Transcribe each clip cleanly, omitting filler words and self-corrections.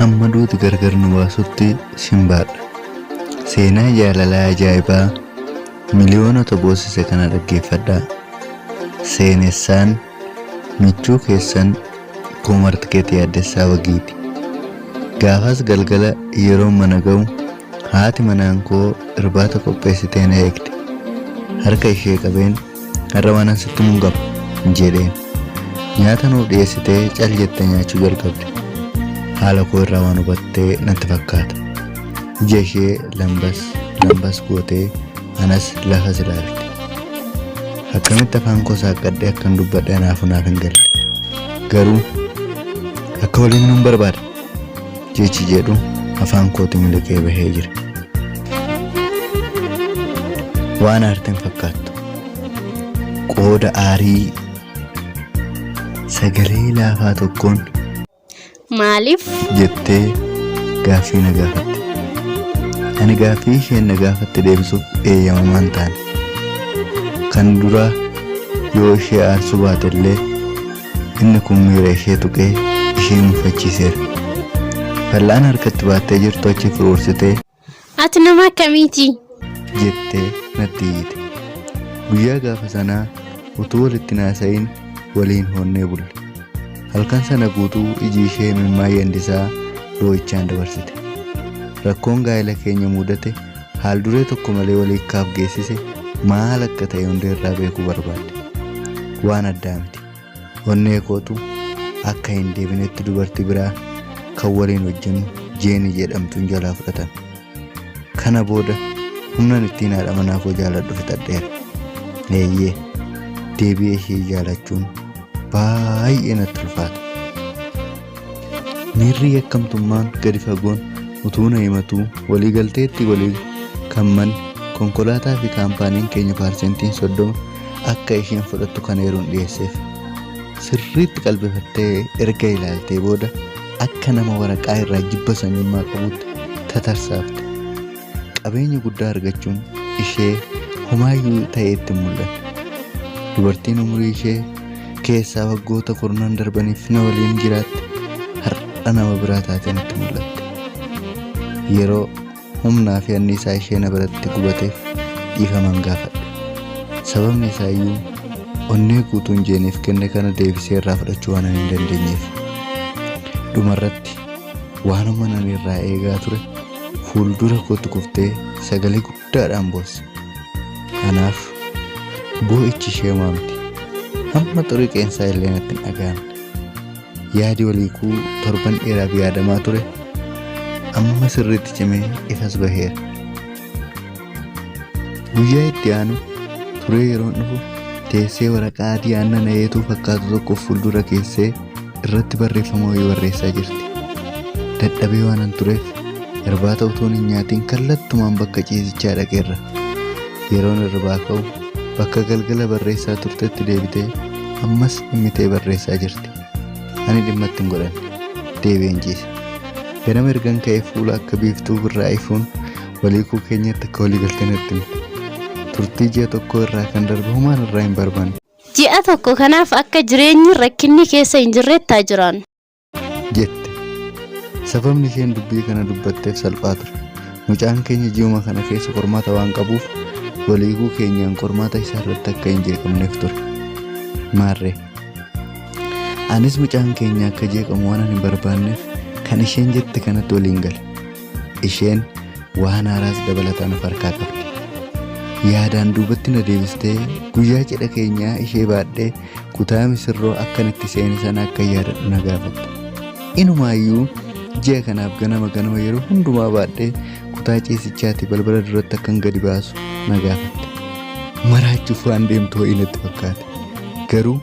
Hamma duuti gargar nu baasutti sin baadha. Seenaa jaalalaa ajaa'ibaa miliyoonota boossise kana dhaggeeffadhaa. Seenessaan michuu keessan Koomartikeet Yaaddessaa Wagiiti. Gaafas galgala yeroon mana ga'u haati manaan koo irbaata qopheessitee na eegde. Harka ishee qabeen har'a waanan sitti himun qaba jedheen. Nyaata nuuf dhiyeessitee cal jettee nyaachuu jalqabde. Haala koo irraa waan hubattee natti fakkaata. Ija ishee lambas lambas gootee anas lafas ilaalte. Akkamitti afaan koo saaqqadhee akkan dubbadhe anaafuu naaf hin galle. Garuu akka waliin nun barbaada jechi jedhu afaan kootii miliqee bahee jira. Waan aarte hin fakkaattu. Qooda aarii sagalee laafaa tokkoon Maaliif? jettee gaaffii na gaafatte. Ani gaaffii isheen na gaafatte deebisuuf eeyyamamaa hin taane. Kan duraa yoo ishee aarsuu baate illee inni kun miira ishee tuqee ishee mufachiiseera. Fal'aana harkatti baattee jirtu achi furuursitee Ati nama akkamiiti? jettee natti iyyite. Guyyaa gaafa sanaa utuu walitti hin haasa'iin waliin hoonnee bulle. Halkan sana guutuu iji ishee imimmaan yandisaa boo'ichaan dabarsite. Rakkoon gaa'ela keenya muudate haal duree tokko malee wal hiikkaaf geessise maal akka ta'e hundeerraa beekuu barbaadde. Waan addaa miti. Onnee kootu akka hin deebinetti dubartii biraa kan waliin hojjennu Jeeni jedhamtuun jalaa fudhatame. Kana booda humnan ittiin haadha manaa koo jaaladhu fixadheera. Eeyyee, deebi'ee ishee jaalachuun baay'ee natti ulfaata. Miirri yakkamtummaan gadi fagoon utuu na himatuu waliigalteetti walii kan manni, konkolaataa fi kaampaaniin keenya paarsentiin 30 akka isheen fudhattu kan eeruun dhiyeesseef. Sirriitti qalbifattee erga ilaaltee booda akka nama waraqaa irraa jibba sanyummaa qabuutti tatarsaafte. Qabeenya guddaa argachuun ishee homaayyuu ta'ee itti hin mul'anne. Dubartiin umurii ishee keessaa waggoota kurnan darbaniif na waliin jiraatte har'a nama biraa taatee natti mul'atte. Yeroo humnaa fi anniisaa ishee na biratti gubateef dhiifaman gaafadhe. Sababni isaa iyyuu onnee guutuun Jeeniif kenne kana deebisee irraa fudhachuu waanan hin dandeenyeef. Dhumarratti waanuma nan irraa eegaa ture fuuldura kootti kuftee sagalee guddaadhaan boosse. Anaaf boo'ichi ishee homaa miti. Hamma xurii qeensaa illee natti hin dhaga'amne. Yaadi wal hiikuu torban dheeraaf yaadamaa ture amma sirriitti cimee ifas baheera. Guyyaa itti aanu turee yeroon dhufu teessee waraqaa adii aannan ayeetuu fakkaatu tokko of fuuldura keessee irratti barreeffama wayii barreessaa jirti. Dadhabee waanan tureef irbaata utuun hin nyaatiin kallattumaan bakka ciisichaa dhaqeerra. Yeroon irribaa ka'u bakka galgala barreessaa turtetti deebitee ammas dhimmitee barreessaa jirti. Ani dhimma itti hin godhanne. Deebi'een ciise. Ganama ergan ka'ee fuula akka biiftuu birraa ifuun wal hiikuu keenyatti akka walii galte natti himte. Turtii ji'a tokkoo irraa kan darbe homaan irraa hin barbaanne. Ji'a tokko kanaaf akka jireenyi rakkinni keessa hin jirretti haa jiraannu. jette. Sababni isheen dubbii kana dubbatteef salphaa ture. Mucaan keenya ji'uma kana keessa qormaata waan qabuuf wal hiikuu keenyaan qormaata isaa irratti akka hin jeeqamneef ture. Maarree. Anis mucaan keenya akka jeeqamu waan hin barbaanneef kan isheen jette kanatti waliin gale. Isheen waan haaraas dabalataan of harkaa qabdi. Yaadaan duubatti na deebistee guyyaa cidha keenyaa ishee baadhee kutaa misirroo akkan itti seene sana akka yaadadhu na gaafatte. Inumaayyuu ji'a kanaaf ganama ganama yeroo hundumaa baadhee kutaa ciisichaati balbala duratti akkan gadi baasu na gaafatte. Maraachuuf waan deemtu wayii natti fakkaate. Garuu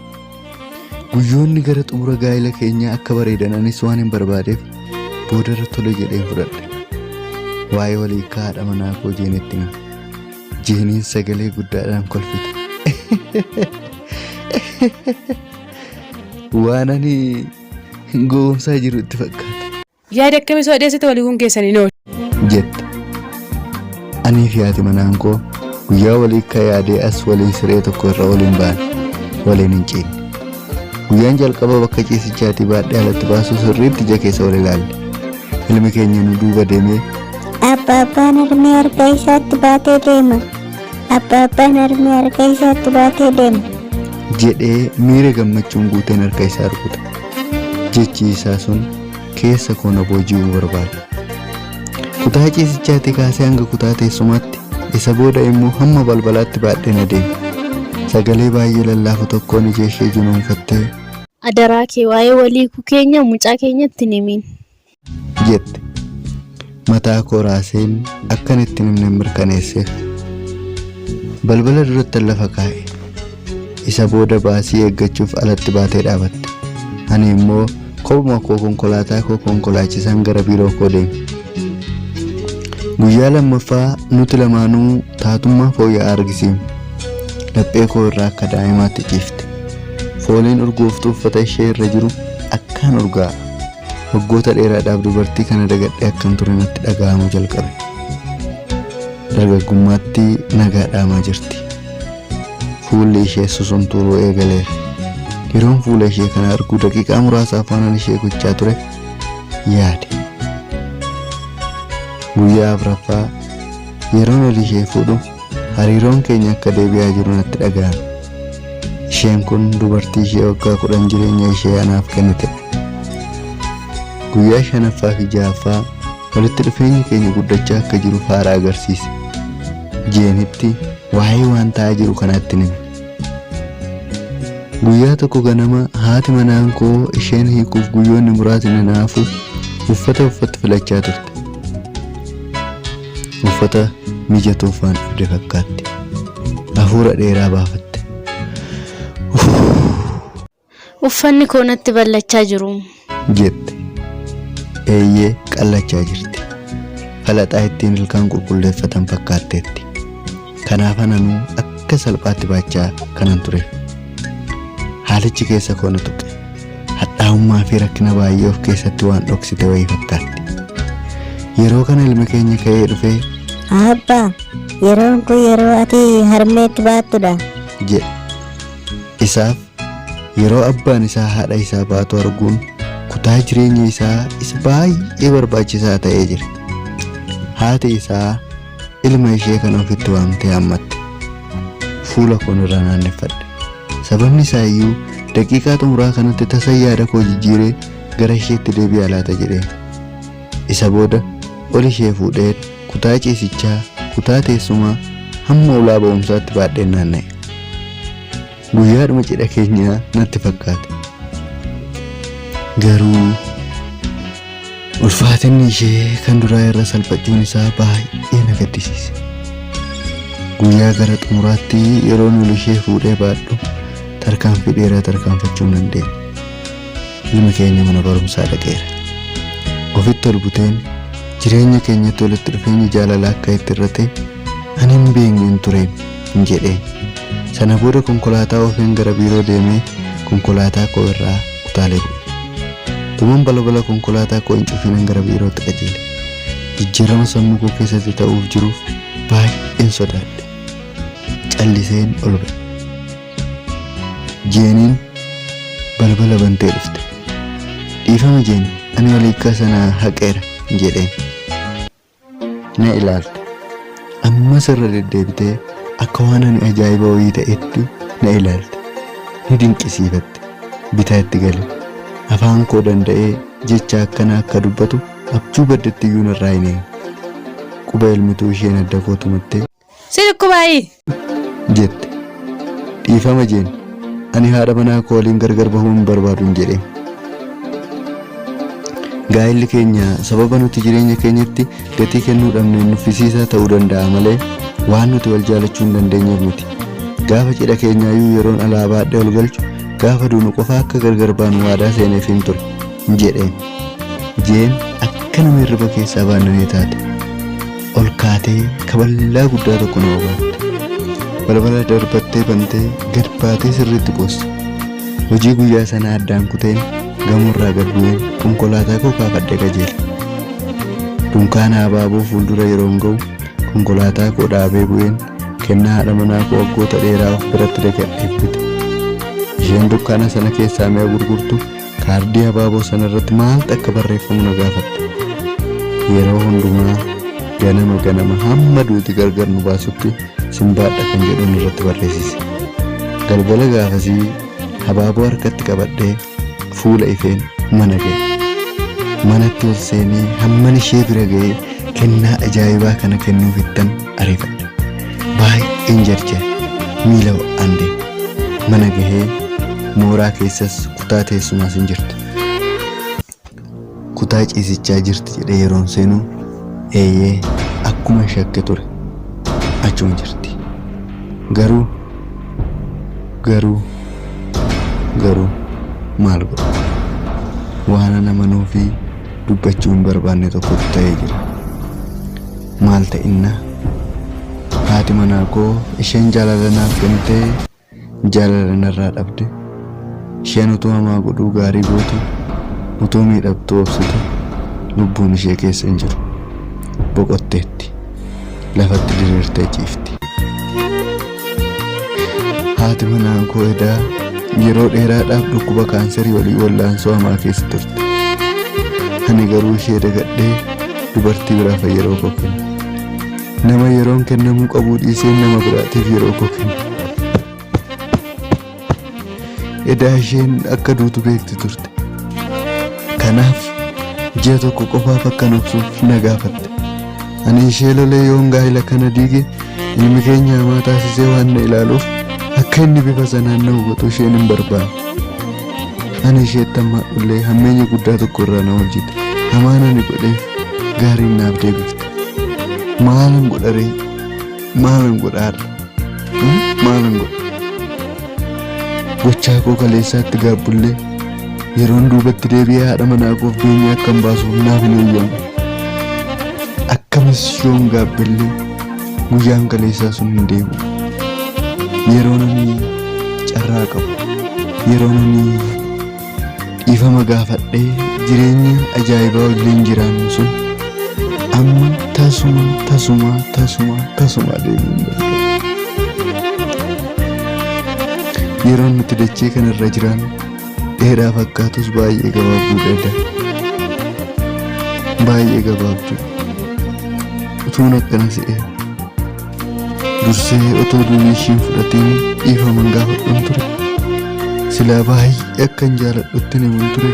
guyyoonni gara xumura gaa'ela keenyaa akka bareedan anis waan hin barbaadeef boodarra tole jedheen fudhadhe. Waa'ee waliikaa haadha manaa koo Jeenitti hime. Jeeniin sagalee guddaadhaan kolfite. Waan ani gowwoomsaa jiru itti fakkaate. Yaada akkamii osoo dhiyeessite walii kun keessan hin oolu. jette. Anii fi haati manaan koo guyyaa walii akka yaadee as waliin siree tokko irra waliin baane waliin hin ciifne. Guyyaan jalqaba bakka ciisichaatii baadhee alatti baasuu sirriitti ija keessa wal ilaalle. Ilmi keenya nu duuba deemee Abbaabbaan harmee harka isaatti baatee deema. Abbaabbaan harmee harka isaatti baatee deema. jedhee miira gammachuun guuteen harka isaa rukuta. Jechi isaa sun keessa koo na booji'uu barbaada. Kutaa ciisichaatii kaasee hanga kutaa teessumaatti isa booda immoo hamma balbalaatti baadheen adeeme. Sagalee baay'ee lallaafu tokkoon ija ishee junuunfattee Adaraa kee waa'ee waliikuu keenya mucaa keenyatti hin himin. jette. Mataa koo raaseen akkan itti hin himne mirkaneesseef. Balbala duratti lafa kaa'e. Isa booda baasii eeggachuuf alatti baatee dhaabatte. Ani immoo kophuma koo konkolaataa koo konkolaachisan gara biiroo koo deeme. Guyyaa lammaffaa nuti lamaanuu taatummaa fooyya'aa argisiifne. Laphee koo irraa akka daa'imaatti ciifte. Fooliin urgooftuu uffata ishee irra jiru akkaan urgaa'a. Waggoota dheeraadhaaf dubartii kana dagadhee akkan ture natti dhaga'amuu jalqabe. Dargaggummaatti nagaa dhaamaa jirti. Fuulli ishee susuntuuruu eegaleera. Yeroon fuula ishee kana arguu daqiiqaa muraasaaf waanan ishee gochaa ture yaade. Guyyaa afuraffaa yeroon ol ishee fuudhu hariiroon keenya akka deebi'aa jiru natti dhaga'ame. Isheen kun dubartii ishee waggaa 10 jireenya ishee anaaf kennitedha. Guyyaa shanaffaa fi ja'affaa walitti dhufeenyi keenya guddachaa akka jiru faara agarsiise. Jeenitti waa'ee waan ta'aa jiru kanaatti hime. Guyyaa tokko ganama haati manaan koo isheen hiikuuf guyyoonni muraasni na hafu uffata uffattu filachaa turte. Uffata mijatuuf waan dhabde fakkaatti. Hafuura dheeraa baafatte. Uffanni koo natti ballachaa jiru. jette. Eeyyee qallachaa jirti. Falaxaa ittiin ilkaan qulqulleeffatan fakkaatteetti. Kanaaf ananuu akka salphaatti baachaa kanan tureef. Haalichi keessa koo na tuqe. Hadhaa'ummaa fi rakkina baay'ee of keessatti waan dhoksite wayii fakkaatti. Yeroo kana ilmi keenya ka'ee dhufee Abbaa, yeroon kun yeroo ati harmeetti baattudha. jedhe. Isaaf yeroo abbaan isaa haadha isaa baatu arguun kutaa jireenya isaa isa baay'ee barbaachisaa ta'ee jira. Haati isaa ilma ishee kana ofitti waamtee hammatte. Fuula koon irraa naanneffadhe. Sababni isaa iyyuu daqiiqaa xumuraa kanatti tasa yaada koo jijjiiree gara isheetti deebi'aa laata jedhee. Isa booda ol ishee fuudhee kutaa ciisichaa, kutaa teessumaa hamma ulaa ba'umsaatti baadheen naanna'e. Guyyaadhuma cidha keenyaa natti fakkaate. Garuu ulfaatinni ishee kan duraa irra salphachuun isaa baay'ee na gaddisiise. Guyyaa gara xumuraatti yeroo ol ishee fuudhee baadhu tarkaanfii dheeraa tarkaanfachuu hin dandeenye. Ilmi keenya mana barumsaa dhaqeera. Ofitti ol buteen jireenya keenyatti walitti dhufeenyi jaalala akka itti irrate ani hin beekne hin tureen hin jedheen. Sana booda konkolaataa oofeen gara biiroo deemee konkolaataa koo irraa utaalee bu'e. Tuman balbala konkolaataa koo hin cufinan gara biirootti qajeele. Jijjiirama sammuu koo keessatti ta'uuf jiruuf baay'een sodaadhe. Calliseen ol ba'e. Jeeniin balbala bantee dhufte. Dhiifama Jeeni, ani waliikaa sana haqeera jedheen. Na ilaalte. Ammas irra deddeebitee akka waan ani ajaa'iba wayii ta'etti na ilaalte. Ni dinqisiifatte. Bitaa itti gale. Afaan koo danda'ee jecha akkana akka dubbatu abjuu baddetti iyyuu narraa hin eegne. Quba elmituu isheen adda koo tumattee Si dhukkubaayii? jette. Dhiifama Jeen, ani haadha manaa koo waliin gargar bahuu hin barbaadu hin jedheen. Gaa'elli keenya sababa nuti jireenya keenyatti gatii kennuu dhabneen nuffisiisaa ta'uu danda'a malee waan nuti wal jaalachuu hin dandeenyeef miti. Gaafa cidha keenyaayyuu yeroon alaa baadhee ol galchu gaafa duunu qofa akka gargar baanu waadaa seeneef hin ture hin jedheen. Jeen akka nama hirriba keessaa baannanee taate. Ol kaatee kaballaa guddaa tokko na obaatte. Balbala darbattee bantee gad baatee sirriitti qoosse. Hojii guyyaa sana addaan kuteen gamoorraa gad bu'een konkolaataa koo kaafadhee qajeele. Dunkaana abaaboo fuuldura yeroon ga'u konkolaataa koo dhaabee bu'een kennaa haadha manaa koo waggoota dheeraa of biratti dagadhee bite. Isheen dukkaana sana keessaa mi'a gurgurtu kaardii abaaboo sana irratti maaltu akka barreeffamu na gaafatte. Yeroo hundumaa ganama ganama hamma duuti gargar nu baasutti sin baadha kan jedhuun irratti barreessise. Galgala gaafasii habaaboo harkatti qabadhee fuula ifeen mana ga'e. Manatti ol seenee hamman ishee bira ga'ee kennaa ajaa'ibaa kana kennuuf ittan ariifadhe. Baay'een jarjare miila ho'aan deeme. Mana gahee mooraa keessas kutaa teessumaas hin jirtu. Kutaa ciisichaa jirti jedhee yeroon seenu eeyyee akkuma shakke ture achuma jirti. Garuu garuu garuu maal godha? Waanan amanuu fi dubbachuu hin barbaanne tokkotu ta'ee jira. Maal ta'inna? Haati manaa koo isheen jaalala naaf kennitee jaalala narraa dhabde. Isheen utuu hamaa godhuu gaarii gootu, utuu miidhamtuu obsitu lubbuun ishee keessa hin jiru. Boqotteetti. Lafatti diriirtee ciifti. Haati manaa koo edaa yeroo dheeraadhaaf dhukkuba kaanserii waliin wallaansoo hamaa keessa turte. Ani garuu ishee dagadhee dubartii biraaf yeroo koo kenne. Nama yeroon kennamuu qabuu dhiisee nama biraatiif yeroo koo kenne. Edaa isheen akka duutu beekti turte. Kanaaf ji'a tokko qofaaf akkan obsuuf na gaafatte. Ani ishee lolee yoon gaa'ila kana diige ilmi keenya hamaa taasisee waan na ilaaluuf akka inni bifa sanaan na hubatu isheen hin barbaanne. Ani isheetti hammaadhullee hammeenya guddaa tokko irraa na oolchite. Hamaan ani godheef gaariin naaf deebifte. Maalan godha ree? Maalan godha har'a? Maalan godha? Gochaa koo kaleessaatti gaabbullee yeroon duubatti deebi'ee haadha manaa koof beenyaa akkan baasuuf naaf hin eeyyamne. Akkamis yoon gaabbillee guyyaan kaleessaa sun hin deebi'u. Yeroon ani carraa qabu, yeroon ani dhiifama gaafadhee jireenya ajaa'ibaa wajjin jiraannu sun amma tasuma tasuma tasuma tasuma deebi'uu hin danda'u. Yeroon nuti dachee kanarra jiraannu dheeraa fakkaatus baay'ee gabaabduudha edda. Baay'ee gabaabduu. Utuun akkana si'ee dursee otoo durii ishiin fudhatiin dhiifaman gaafadhuun ture. Silaa baay'ee akkan jaaladhutti himun ture.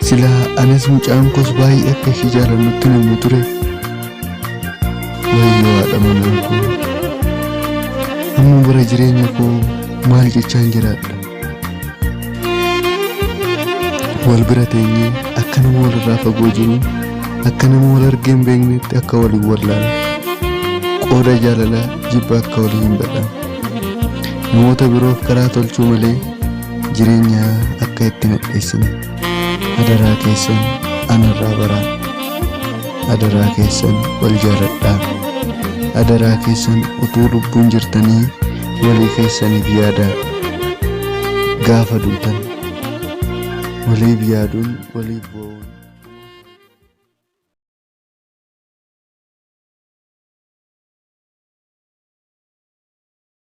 Silaa anis mucaan koos baay'ee akka ishii jaalannutti himu ture. Wayyoo haadha manaa koo. Amma bara jireenya koo maal jechaan jiraadha? Wal bira teenyee akka nama walirraa fagoo jiru, akka nama wal argee hin beeknetti akka waliin wallaalle. Qooda jaalalaa jibba akka walii hin badhaafne. Namoota biroof karaa tolchuu malee jireenya akka itti hin hadheessine. Adaraa keessan anarraa baraa. Adaraa keessan wal jaaladhaa. Adaraa keessan utuu lubbuun jirtanii walii keessaniif yaadaa. Gaafa duutan waliif yaaduun waliif boo'uun.